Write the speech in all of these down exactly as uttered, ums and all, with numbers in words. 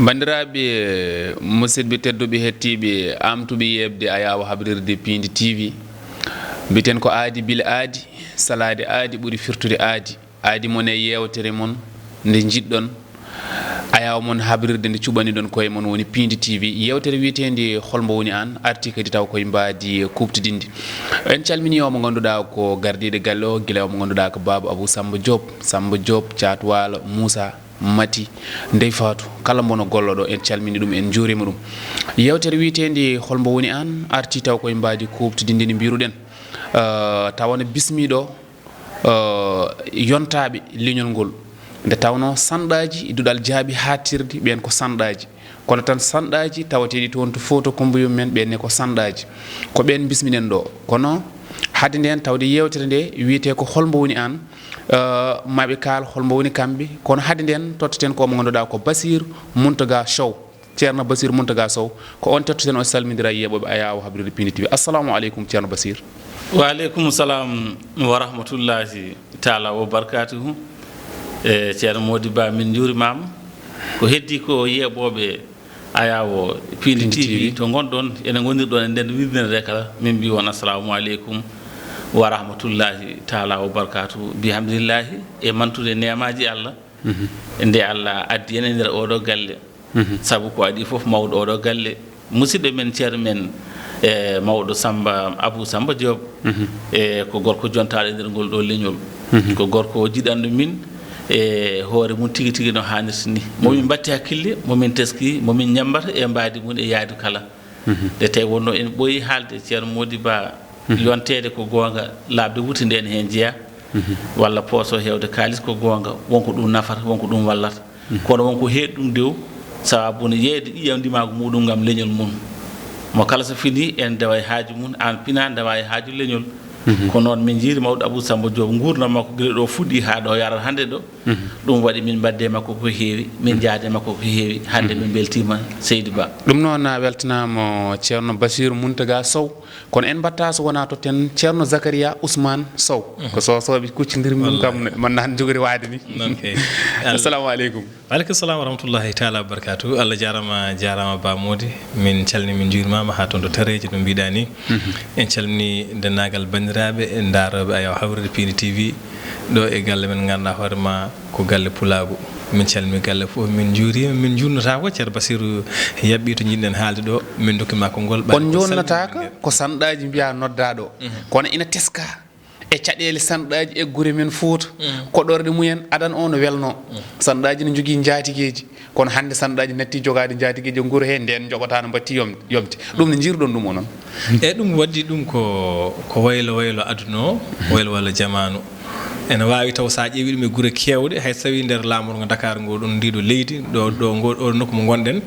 Banndiraaɓe, musidɓe tedduɓe, heɗtiiɓe, aamtuɓe yeeɓde ayaawo habrirde Piindi T V, mbiyeten ko aadi bila aadi, salaade aadi ɓuri firtude aadi. Aadi mon e yeewtere mon nde njiɗɗon, ayaawo mon habrirde nde cuɓaniɗon koye mon woni Piindi T V. Yeewtere wiyeteende Hol Mbo Woni Aan artii kadi taw koye mbaadi kuuɓtidinndi. En calminii o mo ngannduɗaa ko gardiiɗo galle o, gila o mo ngannduɗaa ko Baaba Abuu Sammba Joob, Sammba Joob, Caat Waalo, Muusaa, Mati, Ndey Faatu, kala mbono gollo ɗo, en calminii ɗum, en njuuriima ɗum. Yeewtere wiyeteende Hol Mbo Woni Aan artii taw koye mbaadi kuuɓtidinndi nde mbiruɗen. Eh, tawa no bismiɗo eh, yontaaɓe leñol ngol. Nde tawnoo sanɗaaji duɗal jaaɓi haaɗtirde, ɓeen ko sanɗaaji. Kono tan sanɗaaji tawateeɗi toon to Fuuta Kumba Yumma en, ɓeen ne ko sanɗaaji. Ko ɓeen mbismiɗen ɗo. Kono hade ndeen tawde yeewtere nde wiyetee ko Hol Mbo Woni Aan, eh, maɓe kaal hol mbo woni kamɓe. Kono hade ndeen tottoten ko mo ngannduɗaa ko Basiir Muntaga Sow. Ceerno Basiir Muntaga Sow, ko on tottoten, o salmindira e yeeɓooɓe ayaawo habrirde Piindi T V. Assalamu aleykum, Ceerno Basiir. Wa aleykum salam wa rahmatullahi taala wa barakatuhu. E, Ceerno Moodi Ba, min njuurimaama. Ko heddi ko yeeɓooɓe ayaawo Piindi Piindi T V T V to ngonɗon, ene ngonirɗon e nden wirnere kala, min mbi on assalamu aleykum wa rahmatullahi taala wa barakatuhu. Bihamdillahi e mantude neemaaji Allah, Mhm. nde Allah addi en e nder oɗo galle. Mhm. Sabu ko adii fof mawɗo oɗo galle, musidɗo men, ceerno men, e mawɗo Sammba, Abuu Sammba Joob, Mhm. e ko gorko jontaaɗo e nder ngol ɗo leñol. Mhm. Ko gorko jiɗanɗo min, e hoore mum tigi tigi no haanirta ni. Mo min Mhm. mbatti hakkille, mo min teski, mo min ñammbata e mbaadi mum e yaadu kala. Mhm. Nde tawi wonno en ɓooyi haalde, Ceerno Moodi Ba, Mhm. yonteede ko goonga, laaɓde wutte nden heen jeyaa, Mhm. walla pooso heewde kaalis ko goonga, wonko ɗum nafata, wonko ɗum wallata. Mhm. Kono wonko heedi ɗum dew, sababu no yeeyde ƴiiƴam ndimaagu muɗum ngam leñol mum. Mo kala so fini, en ndewa e haaju mum, aan pina ndewa e haaju leñol. Mhm. Ko noon min njiiri mawɗo Abuu Sammba Joob, nguurndam makko gila ɗo fuɗɗi haa ɗo yarata hannde ɗo. Mhm. Ɗum waɗi min mbaɗde makko ko heewi, min Mhm. njaade makko ko heewi. Hannde Mhm. min mbeltiima, Seydi Ba. Ɗum noon, a weltanaama, Ceerno Basiiru Muntaga Sow. Kono en mbaɗta so wonaa totten Ceerno Zakariya Ousmane Sow. Mhm. Ko Sow Sow ɓe kuccindirmi ɗum kam, Wallaahi. Man naan jogori waade ni. Noon kay. Assalamu aleykum. Waaleykum salam wa rahmatullahi taala wa barakatuh. Allah jaaraama, jaaraama Ba Moodi. Min calminii, min njuurimaama haa toon to Tareeji, no mbiɗaa ni. Mhm. En calminii denndaangal banndiraaɓe ndaarooɓe ayaawo habrirde Piindi T V ɗo e galle men, ngannduɗaa hoore ma ko galle pulaagu. Min calminii galle fof, min njuuriima, min njuurnotaako. Ceerno Basiiru yaɓɓii to njiɗ-ɗen haalde ɗo, min ndokki ma konngol. On njuurnataako, ko sanɗaaji mbiyaa noddaa ɗo. Mhm. Kono ina teska e caɗeele sanɗaaji e gure men Fuuta. Mhm. Koɗorɗe mumen adan o no welnoo. Mhm. Sanɗaaji no njogii njaatigeeji. Kono hannde sanɗaaji natti jogaade njaatigeeji e nguru he, ndeen njoɓataa no mbatti yom-, yomti. Ɗum no njiiruɗon ɗum onon? Eyi, ɗum waɗi ɗum ko, ko waylo waylo aduna o, waylo waylo jamaanu. Ene waawi taw so a ƴeewi ɗum e gure keewɗe, hay so tawii nder laamorgo Dakar ngo ɗon, ndiiɗo leydi, ɗo, ɗo ngo, ɗo nokku mo ngonɗen,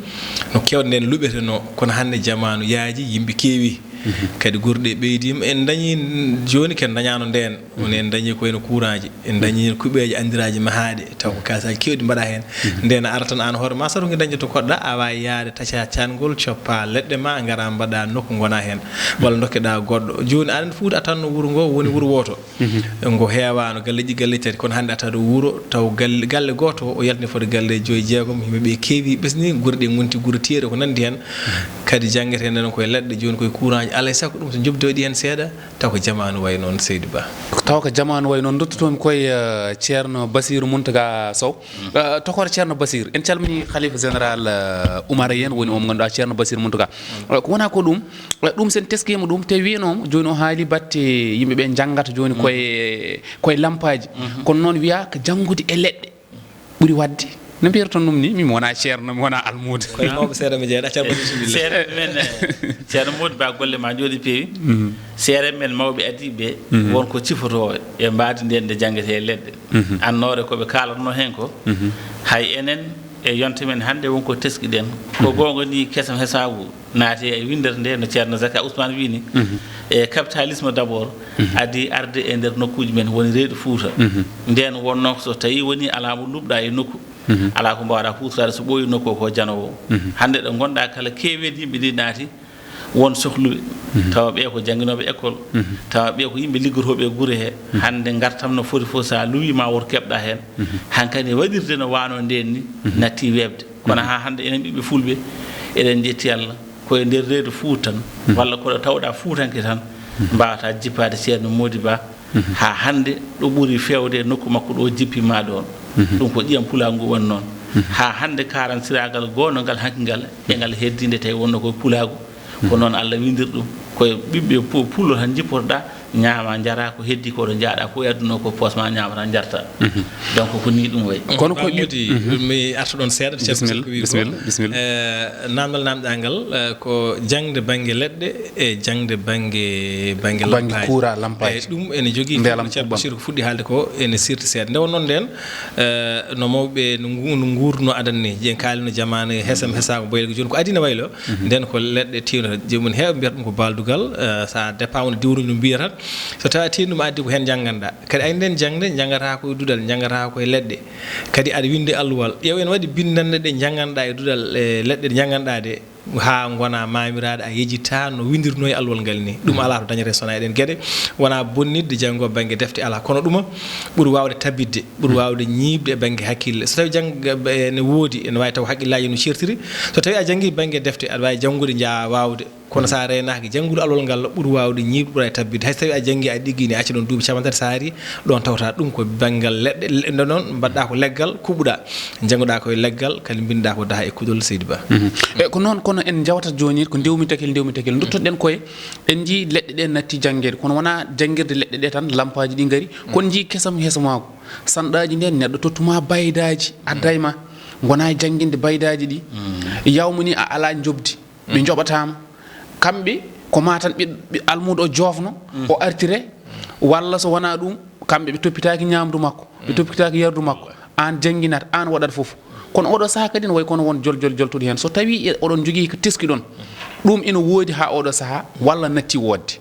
no keewɗe ndeen luɓetenoo. Kono hannde jamaanu yaaji, yimɓe keewi. Mhm. Kadi gure ɗe ɓeydiima. En ndañii jooni ko en ndañaano ndeen. Woni en dañii ko wayno kuuraaji, en dañii kuɓeeje anndiraaji mahaaɗe, taw ko kaalisaaji keewɗi mbaɗaa heen. Mhm. Ndeen a arat tan aan hoore ma, sato ngi dañde to koɗɗa, a waawi yahde taca caangol, coppa leɗɗe ma, ngara mbaɗa nokku ngona heen, walla ndokkeɗa goɗɗo. Jooni aɗa anndi Fuuta a tanno wuro ngo woni wuro wooto. Mhm. Ngo heewaano galleeji, galleeji tati, kono hannde a tawa ɗo wuro, taw galle, galle gooto o yaltini fodde galle joyi, jeegom, yimɓe ɓe keewi, ɓesni, gure ɗe ngonti gure tiyeɗe, ko nanndi heen. Mhm. Kadi janngete ndeen koye leɗɗe, jooni koye kuuraaji, alaa e sago ɗum so njobdoyɗi heen seeɗa, taw ko jamaanu wayi noon, Seydi Ba. Taw ko jamaanu wayi noon, nduttoton koye, eh, Ceerno Basiiru Muntaga Sow. Mm. Eh, tokor Ceerno Basiir, en calminii Khalifa Général, eh, Umar en, woni o mo ngannduɗaa, Ceerno Basiiru Muntaga. Mm. Eh, ko wonaa ko ɗum, eh, ɗum sen teskiima ɗum, te wiyanooma, jooni o haali batte yimɓe ɓe njanngata jooni Mm. koye, koye lampaaji. Mm-hmm. Kono noon wiyaa ko janngude e leɗɗe ɓuri waɗde. No mbiyata-ɗon ɗum ni? Min mi wonaa ceerno, mi wonaa almuudo. Koye mawɓe seeɗa mi jeyaa, acca baɗi bismillah. Seeɗa men, eh, Ceerno Moodi Ba, golle ma njooɗi peewi. Mhm. Seeɗa men mawɓe adiiɓe, Mhm. won ko cifotoo e mbaadi ndeen nde janngetee e leɗɗe. Mhm. Annoore ko ɓe kaalatnoo heen ko, Mhm. hay enen e yonta men hannde won ko teskiɗen. Ko Mhm. goonga ni kesam hesaagu. Naati e winndere nde, no Ceerno Zaka Ousmane wii ni, Mhm. e capitalisme d'abord, Mhm. adii arde e nder nokkuuji men, woni reedu Fuuta. Mhm. Ndeen wonnoo ko so tawii wonii alaa mo luɓɗaa e nokku, Mhm. alaa ko mbaawɗaa huutoraade so ɓooyi nokku o ko janoowo. Mhm. Hannde ɗo ngonɗaa kala, keeweendi yimɓe ndi naati, won sohluɓe, tawa ɓe ko jannginooɓe école, tawa ɓe ko yimɓe liggotooɓe e gure he. Hannde ngartam no foti fof, so a luwii ma woto keɓɗa heen. Hankadi waɗirde no waano ndeen ni, natti weeɓde. Kono haa hannde enen ɓiɓɓe fulɓe, eɗen njetti Allah, ko e nder reedu Fuuta tan, walla koɗo tawɗa Fuutanke tan, mbaawataa jippaade Ceerno Moodi Ba, haa hannde ɗo ɓuri feewde e nokku makko ɗo, jippiima ɗoon. Ɗum ko ƴiyam pulaagu ngu woni noon. Haa hannde kaaransiraagal goonangal hanki ngal, e ngal heddii nde tawi wonno ko pulaagu. Ko noon Allah winndiri ɗum. Ko e ɓiɓɓe pu-, pullo tan njippotoɗaa, ñaama, njara, ko heddii ko ɗo njaaɗa ko e aduna o, ko poos ma ñaamata, njarta. Donc ko nii ɗum wayi. Kono ko Ba Modi, mi arta ɗoon seeɗa, Ceerno Bisimilla, Sekko wi ko, bisimilla, bisimilla. Eh, naamndal naamnɗaa ngal, eh, ko jaŋde bannge leɗɗe e jaŋde bannge, bannge Bannge lampaaji. Kuura, lampaaji. Eh, ɗum ene jogii Mbeelam Ceerno kuɓɓam. Basiir ko fuɗɗi haalde ko ene sirti seeɗa. Nde wonnoo ndeen, eh, no mawɓe no ngu-, no nguurno adan ni, yen kaalino jamaanu hesam hesaako boyel ko jooni ko adii ne waylo. Nden ko leɗɗe tiwnata, joomum heew mbiyata ɗum ko baaldugal, eh, so a dépend woni diwruji no mbiyata. So tawi a tiini ɗum a addi ko heen njannganɗaa. Kadi ay nden jaŋde, njanngata ko e duɗal, njanngata ko e leɗɗe. Kadi aɗa winndi alluwal. Ƴeew en waɗi binndanɗe ɗe njannganɗaa e duɗal, e leɗɗe ɗe njannganɗaa ɗe, haa ngona maamiraaɗo, a yejjita no winndirnoo e alluwal ngal ni. Ɗum alaa to dañete sona eɗen geɗe. Wona bonnitde janngo bannge defte alaa. Kono ɗuma ɓuri waawde tabitde, ɓuri waawde ñiiɓde e bannge hakkille. So tawi jannga ene woodi, ene waawi taw hakkillaaji no ceertiri. So tawi a janngi bannge defte, aɗa waawi janngude nja waawde. Kono so a reenaaki, janngugol alwal ngal ɓuri waawde ñiiɓde, ɓura e tabbitde. Hay so tawii a janngi, a ɗiggiini, a acca ɗoon duuɓi capanɗe tati, so a arii ɗoon tawta ɗum ko banngal leɗɗe, le-, nde noon mbaɗɗaa ko leggal kuɓɗaa, njannguɗaa ko e leggal, kadi mbinndaa ko daha e kuɗol, seydi Ba. Mhm. E ko noon, kono en njawtat jooni ko ndewmi takel, ndewmi takel. Nduttoɗen koye, en njii leɗɗe ɗe natti janngeede, kono wonaa janngirde leɗɗe ɗe tan, lampaaji ɗi ngari, kono njii kesam hesamaagu, sanɗaaji ndeen, neɗɗo tottuma baydaaji, adda e ma, ngonaa e jannginde baydaaji ɗi, yawma ni a alaa njoɓdi. Ɓe njoɓataama. Kamɓe ko maa tan ɓe, ɓe almuudo o joofno, o artire, walla so wonaa ɗum, kamɓe ɓe toppitaaki ñaamdu makko, ɓe toppitaaki yardu makko. Aan jannginat, aan waɗat fof. Kono oɗo sahaa kadi ne wayi kono won jol, jol, joltuɗo heen. So tawii e, oɗon njogii ko teskiɗon, ɗum ina woodi haa oɗo sahaa, walla natti woodde.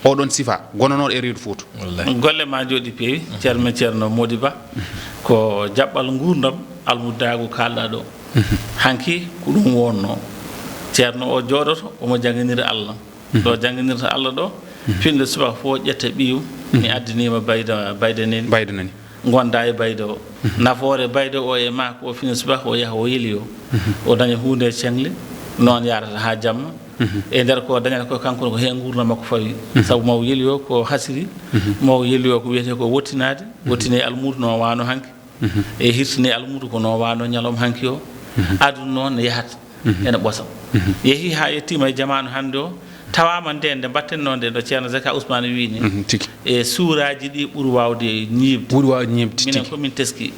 Oɗon sifa, gonanooɗo e reedu Fuuta. Wallaahi. Golle ma njooɗi peewi, Ceerno men Ceerno Moodi Ba. Ko jaɓɓal nguurndam, almuddaagu kaalɗaa ɗo. Hanki ko ɗum wonnoo. Ceerno o jooɗoto, omo jannginira Allah. Ɗo jannginirta Allah ɗo, pinɗo subaka fof ƴetta ɓiyum, mi addaniima bayda, bayda nani. Bayda nani. Ngonda e bayda o. Nafoore bayda o e ma ko fina subaka o yaha o yeli o. O daña huunde e ceŋle, noon yarata haa jamma. E nder ko dañata ko kanko ko heen nguurndam makko fawi. Sabu maw yeli o ko hasiri, maw yeli o ko wiyetee ko wottinaade, wottine almuudo no waano hanki. E hirtini almuudo ko no waano ñalawma hanki o. Aduna noon ne yahata, ene ɓosa. Yehii haa yettiima e jamaanu hannde o, tawaama nde, nde mbaɗten noon nde, no Ceerno Zaka Ousmane wii ni, e suuraaji ɗi ɓuri waawde ñiiɓde. Ɓuri waawde ñiiɓde, minen tigi. Ko min teski.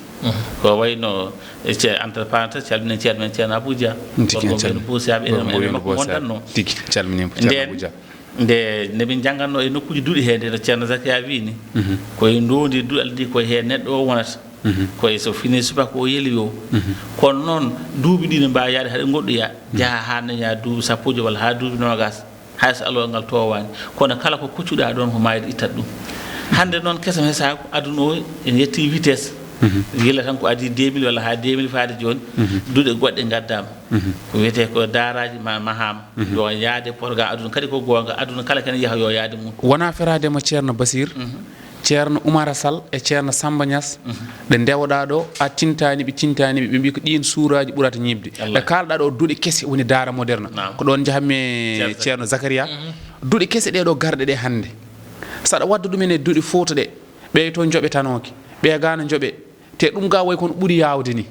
Ko wayno e ce-, entre parenthèse, calminen ceerno men Ceerno Abou Dia. Tigi, gorko en mbiyen calmi-, Buusiyaaɓe, enen, gorko enen mbiyen fof ko Buusiyaaɓe. Wondatnoo. Tigi, calminen fof Ceerno Abou Dia. Nde, nde min njangatno e nokkuuji duɗi he, nde no Ceerno Zakaria wii ni, koye ndoondi duɗal ndi, koye he neɗɗo o wonata. Koye so fini subaka o yeli o. Kono noon, duuɓi ɗi ne mbaawi yaade haɗa goɗɗoya, jaha haa daña duuɓi sappo e joy walla haa duuɓi noogas, hay so alawal ngal towaani. Kono kala ko kuccuɗa ɗoon, ko maayde ittat ɗum. Hannde noon, kesam hesaako, aduna o ene yetti vitesse. Yila tan ko adii deux mille walla haa deux mille faade jooni, duɗe goɗɗe ngaddaama. Ko wiyetee ko daaraaji ma-, mahaama. Yo yaade programme aduna kadi ko goonga, aduna kala kene yaha yo yaade mum. Wonaa feraade mo Ceerno Basiir, Ceerno Umara Sal e Ceerno Samba Ñas, ɗe ndewoɗaa ɗo, a tintaani ɓe, tintaani ɓe, ɓe mbii ko ɗiin suuraaji ɓurata ñiiɓde. Wallaahi. Ɗe kaalɗaa ɗo duɗe kese woni daara moderne. Naam. Ko ɗoon njahammi e Ceerno Zakaria. Duɗe kese ɗee ɗo garɗe ɗe hannde. Saɗa wadda ɗum en e duɗe Fuuta ɗe, ɓee to njoɓetanooki, ɓee gaa no njoɓe. Te ɗum ga wayi kono ɓuri yaawde ni.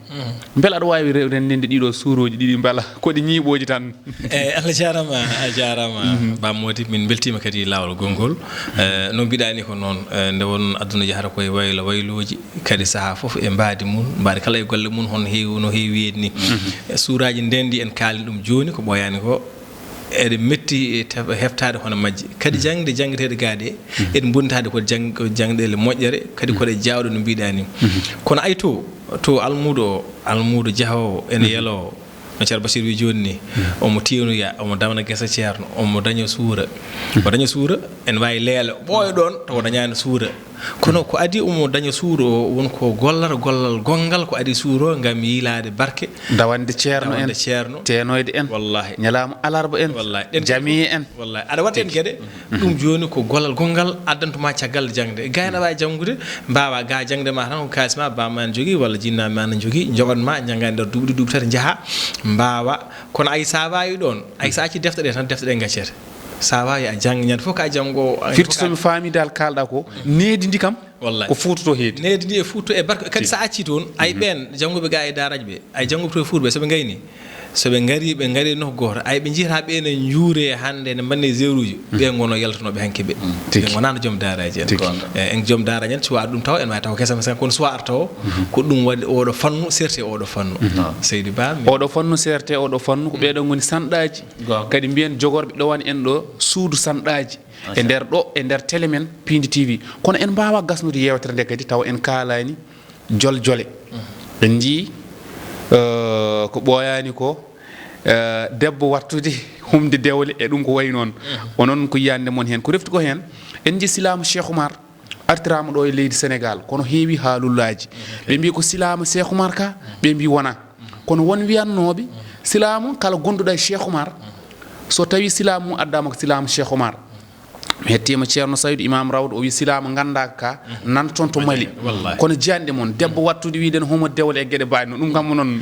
Mbela aɗa waawi re-, renndinde ɗiɗo suurooji ɗiɗi mbela ko ɗi ñiiɓooji tan? Eey, Allah jaaraama, a jaaraama, Ba Mody. Min mbeltiima kadi laawol gongol. Eh, no mbiɗaa ni ko noon, eh, nde won aduna yahata koye waylo waylooji, kadi sahaa fof e mbaadi mum, mbaadi kala e golle mum, hono heewi, no heewi wiyeede ni. Eh, suuraaji ndeen ndi en kaalni ɗum jooni, ko ɓooyaani ko, eɗe metti e tef-, heftaade hono majje. Kadi jaŋde, jaŋngeteeɗe gaa ɗe, eɗe mbonnitaade ko jaŋ-, ko jaŋɗeele moƴƴere, kadi ko ɗe jaawɗe no mbiɗaa ni. Kono ay to, to almuudo o, almuudo jahoowo, ene yeloo, No Ceerno Basiir wi jooni ni, omo tiynoya, omo damna gesa ceerno, omo daña suura. O daña suura, en waawi leelo, ɓooya ɗoon, tawa dañaani suura. Kono ko adii omo daña suura o, won ko gollata gollal gonngal, ko adii suura o ngam yiilaade barke. Dawande ceerno en, dawande ceerno. Teenoyde en, wallaahi. Ñalaama alarba en, wallaahi. Ɗen jamiye en. Wallaahi. Aɗa waɗi ɗen geɗe, ɗum jooni ko gollal gonngal addantuma caggal jaŋde. Gayna waawi janngude, mbaawa ga jaŋde ma tan ko kaalis ma, ba ma ne jogii, walla jinna ma ne jogii, njoɓan ma, njannga nder duuɓi ɗiɗi, duuɓi tati, njaha, mbaawa. Kono ay sa waawi ɗoon, ay sa acci defte ɗe tan, defte ɗe ngaccete. Sa waawi a jannga ñande fof ka janngo, firti so mi faami dal kaalɗa ko, needi ndi kam, wallaahi. Ko fuutoto heedi. Needi ndi e fuuto e barke, kadi sa acci toon, ay ɓeen jannguɓe ga e daaraji ɓe, ay jannguɓe to e fuuto ɓe, so ɓe ngayni, so ɓe ngari, ɓe ngari nokku gooto, ay ɓe njiyata ɓe ne njuure hannde, ne mbanne zéro uji, ɓe ngono yaltunooɓe hanki ɓe. Tigi. Ɓe ngonaano joom daaraji en. Tigi. Eh, en joom daaraji en, suwa ɗum taw, en waawi taw kesa, kesa, kono suwa ar taw, ko ɗum waɗi oɗo fannu, serte oɗo fannu. Seydi Ba, mi- Oɗo fannu, serte oɗo fannu, ko ɓeɗo ngoni sanɗaaji. Goonga. Kadi mbiyen jogorɓe ɗowani en ɗo suudu sanɗaaji. E nder ɗo, e nder télé men, Piindi T V. Kono en mbaawa gasnude yeewtere nde kadi, tawa en kaalaani jol jole. En njii, eh, ko ɓooyaani ko, eh, debbo wattude humde dewle e ɗum ko wayi noon. Onon ko yiyannde mon heen. Ko refti ko heen, en njii silaamu Cheikh Oumar artiraama ɗo e leydi Sénégal, kono heewi haalullaaji. Ɓe mbii ko silaamu Cheikh Oumar ka, ɓe mbii wonaa. Kono won wiyannooɓe, silaamu kala gonduɗo e Cheikh Oumar, so tawi silaamu mum addaama ko silaamu Cheikh Oumar. Mi hettiima Ceerno Saydu Imam Rawdo, o wi silaamu nganndaaka ka, nan toon to Mali. Wallaahi. Kono jiyanɗe mon, debbo wattude wiide no homo dewle e geɗe baaɗe noon, ɗum kam ko noon.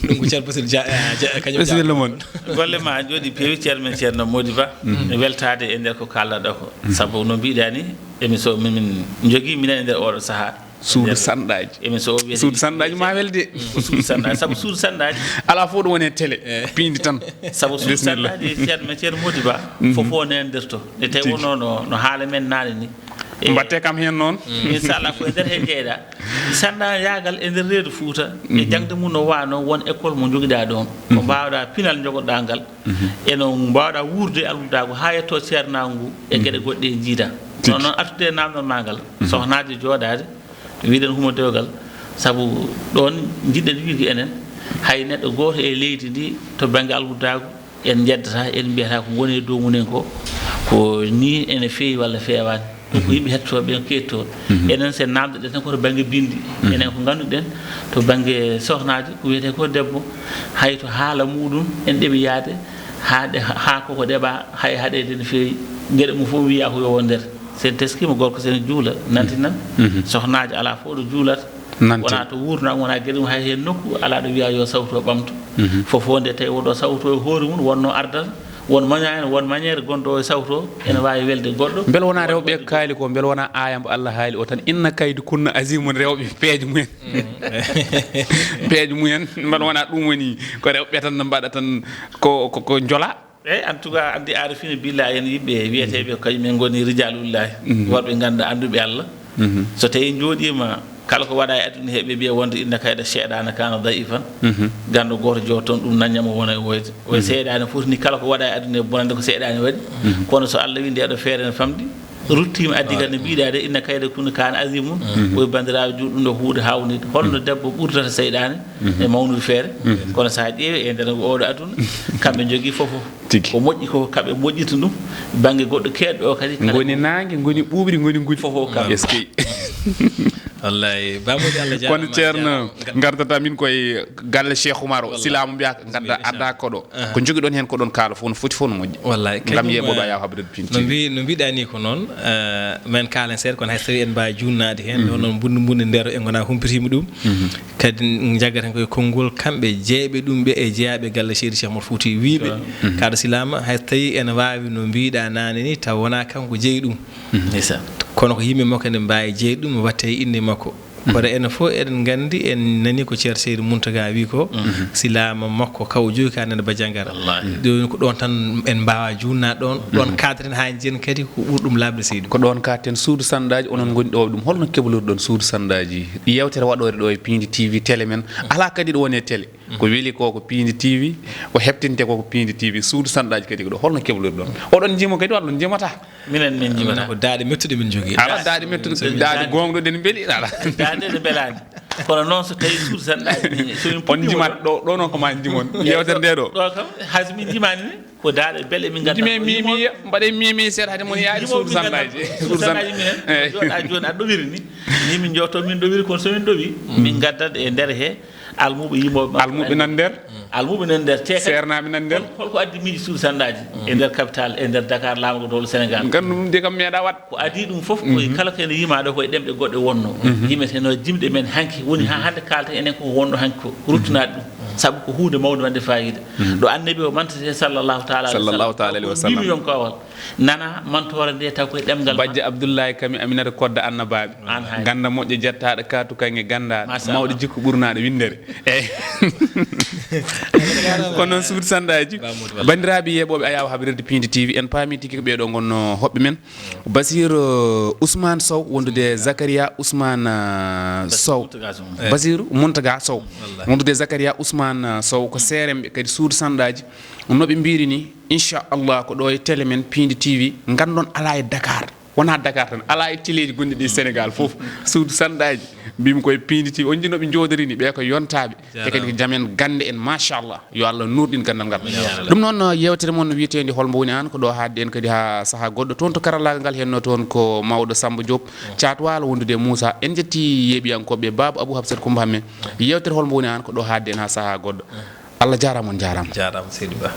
Ɗum ko Ceerno Basil Dia, eh, Dia, kañum Bisimilla mon. Golle ma jooɗi peewi, Ceerno men Ceerno Mody Ba. Weltaade e nder ko kaalɗa ɗo ko. Sabu no mbiɗa ni, emission min, min njogii minen e nder oɗo sahaa. Suudu sanɗaaji. Emission o wiyete suudu sanɗaaji ma welde. Ko suudu sanɗaaji, sabu suudu sanɗaaji. Alaa fof ɗo woni e télé, piindi tan. Sabu suudu sanɗaaji, Ceerno men Ceerno Mody Ba, fof o neendirto. Nde tawi wonno no, no haala men naane ni. E mbatte kam heen noon. Inchallah, ko e nder he jeyɗa. Sanɗaayaagal e nder reedu Fuuta, e jaŋde mum no waano, won école mo njogiɗa ɗoon. Ko mbaawɗa pinal njogoɗa ngal. Eno mbaawɗa wuurde e almudaagu haa yetto ceernaagu ngu e geɗe goɗɗe e njiida. Tigi. Kono noon artude e naamndal ma ngal, sohnaaji jooɗaade, wiɗen humo dewgal, sabu ɗoon njiɗɗen wiide enen, hay neɗɗo gooto e leydi ndi to bannge almudaagu, en njeddata, en mbiyata ko woni e dow mumen ko, ko nii ene feewi walla feewaani. Ɗum ko yimɓe hettotooɓe ɓe keettoo. Enen, so en naamndoɗen tan ko to bannge binndi. Enen ko ngannduɗen to bannge sohnaaji, ko wiyetee ko debbo, hay to haala muɗum en ɗeɓi yahde, haa ɗe, haa koko ɗeɓa, hay haɗeede no feewi, geɗe mum fof wiya ko yo won nder. So en teskiima gorko, so ene juula, nantinan. Sohnaaji alaa fof ɗo juulata. Nante. Wonaa to wuurnoo, wonaa geɗe mum, hay heen nokku alaa ɗo wiyaa yo sawto ɓamto. Fof fof nde tawi oɗo sawto e hoore mum, wonnoo ardata, won manière, won manière gonɗo o e sawto, ene waawi welde goɗɗo. Mbele wonaa rewɓe kaali ko, mbele wonaa aaya mbo Allah haali o tan, inna kaydi kunna azimun, rewɓe peeje mumen. Peeje mumen, mbele wonaa ɗum woni ko rewɓe tan no mbaɗa tan ko, ko, ko njola. Eeyi, en tout cas, anndi aarifiina billaahi, en yimɓe wiyeteeɓe ko kañum en ngoni rijaalullaahi, worɓe ngannduɗaa annduɓe Allah. So tawii njooɗiima, kala ko waɗa e aduna he, ɓe mbiya wonde inna kayda seyɗaana kaana da'ifan. Ganndo gooto jooɗo toon, ɗum nanñamo wona e woyde. Oye seyɗaane foti ni, kala ko waɗa e aduna he bonande ko seyɗaane waɗi. Kono so Allah wi ndeeɗo feere ne famɗi, ruttiima, addi kadi no mbiɗa de, inna kayda kunna kaana azimun. Oye banndiraaɓe juulɓe, ɗum ɗo huunde haawnide. Holno debbo ɓurdata seyɗaane e mawnude feere? Kono so a ƴeewi e nder oɗo aduna, kamɓe njogii fof fof. Tigi. Ko moƴƴi ko kamɓe moƴƴirta ɗum, bannge goɗɗo keedɗo o kadi, kala ngoni naange, ngoni ɓuuɓri, ngoni nguli. Fof fof kam. Eskey. Wallaahi, Ba Mody, Allah jaaraama, kono Ceerno, Allah jaaraama. Ngardata min koye galle Cheikh Oumar o, wallaahi. Silaamu mbiya, ngadda, adda koɗo. Ko njogiɗon heen ko ɗon kaala fof, no foti fof no moƴƴi. Wallaahi, ngam kañum, yeeɓooɓe, eh, a yaw habrude piindi. No mbi-, no mbiɗa ni ko noon, eh, men kaalen seeɗa, kono hay so tawii en mbaawi juutnaade heen, hono mbunndi mbunndi nder en ngona humpitiima ɗum. Kadi njaggata heen koye konngol kamɓe jeyɓe ɗum ɓe e jeyaaɓe galle Seydi Cheikh Oumar Fouti wiiɓe, kaɗa silaama, hay so tawii ene waawi no mbiɗa naane ni, taw wonaa kanko jeyi ɗum. Ndeysaan. Kono ko yimɓe makko ene mbaawi jeyde ɗum, watte e innde makko. Kono enen fof eɗen nganndi, en nani ko Ceerno Seydi Muntaga wi ko, silaama makko kaw joyi ka nana Badiangara. Wallaahi. Ɗum ko ɗoon tan en mbaawa juutnaade ɗoon, ɗoon kaaɗten haa njiyen kadi ko ɓuri ɗum laaɓde, seydi. Ko ɗoon kaaɗten suudu sanɗaaji, onon ngoni ɗo ɗum. Holno keblorɗon suudu sanɗaaji? Yeewtere waɗoore ɗo e Piindi T V télé men. Alaa kadi ɗo woni e télé. Ko weli ko ko Piindi T V, ko heɓtinte ko ko Piindi T V. Suudu sanɗaaji kadi ko ɗo. Holno keblorɗon? Oɗon njimo kadi walla on njimata? Minen min njimata. Ko daaɗe mettuɗe min njogii. Ala daaɗe mettuɗe, daaɗe goongɗo ɗen mbeli, ala. Daaɗe ɗe mbelaani. Kono noon so tawi suudu sanɗaaji ne, so min on puɗɗiima jimat ɗo, ɗo noon ko ma jimon. Yewtere nde ɗo. Ɗo kam, hay so min jimaani ne, ko daaɗe belɗe min ngadda. Jime mimi, mbaɗe mimi seeɗa hade mon yaade suudu sanɗaaji. Suudu sanɗaaji minen. Jooɗa jooni aɗa ɗowiri ni. Ni min jooto min ɗowiri, kono so min ɗowi, min ngaddat e nder he almuɓe yimooɓe. Almuɓe nan nder. Almuɓe nan nder. Te kadi, seernaaɓe nan nder. Hol-, holko addi miiji suudu sanɗaaji e nder capital, e nder Dakar, laamɗo dowlo Sénégal? Nganndu ɗum de kam meeɗa waɗ. Ko adii ɗum fof, ko kala ko ene yimaa ɗo, ko e ɗemɗe goɗɗe wonno. Yimeteno jimɗe men hanki, woni haa hannde kaalten enen ko wonɗo hanki ko, ko ruttinaade ɗum. Sabu ko huunde mawnde waɗde faayiida. Ɗo Annabi o mantete, sallallahu taala alayhi wa sallam. Sallallahu taala alayhi wa sallam. Ko yimɓe yon kowal. Nana mantoore nde taw koye ɗemngal. Bajjo Abdullahi Kami Aminata Kodda Annabaaɓe. An hay. Gannda moƴƴo jettaaɗo kaatu kaŋŋe ganndaaɗo. Machallah. Mawɗo jikku ɓurnaaɗo winndere. Eyi. Kono noon suudu sanɗaaji. Banndiraaɓe yeeɓooɓe Ayaawo Habrirde Piindi T V, en paami tigi ko ɓeeɗo ngonno hoɓɓe men. Basir, uh, Ousmane Sow, wondude Zakaria Ousmane, uh, Sow. Basir Mountaga Sow. Wondude Zakaria Ousmane, uh, Sow, ko seeremɓe kadi suudu sanɗaaji. No ɓe mbiri ni, inchallah, ko ɗo e télé men Piindi T V, nganndon alaa e Dakar. Wonaa Dakar tan, alaa e teleeji gonɗi ɗi Sénégal fof. Suudu sanɗaaji, mbimi koye Piindi T V, on nji no ɓe njooɗorini, ɓe ko yontaaɓe. Te kadi ko jamen gannde en, machallah. Yo Allah nuurɗin ganndal ngal. Ɗum noon, uh, yeewtere mon wiyeteende Hol Mbo Woni Aan, ko ɗo haaɗde en kadi haa sahaa goɗɗo. Toon to karallaagal ngal henno toon ko mawɗo Samba Diop, Caat Waalo wondude e Moussa. En njetti yeeɓiyankooɓe, Baaba Abou Hafsat Koumba Hamme. Yeewtere Hol Mbo Woni Aan ko ɗo haaɗde en haa sahaa goɗɗo. Allah jaaraama, on jaaraama. Jaaraama, seydi Ba.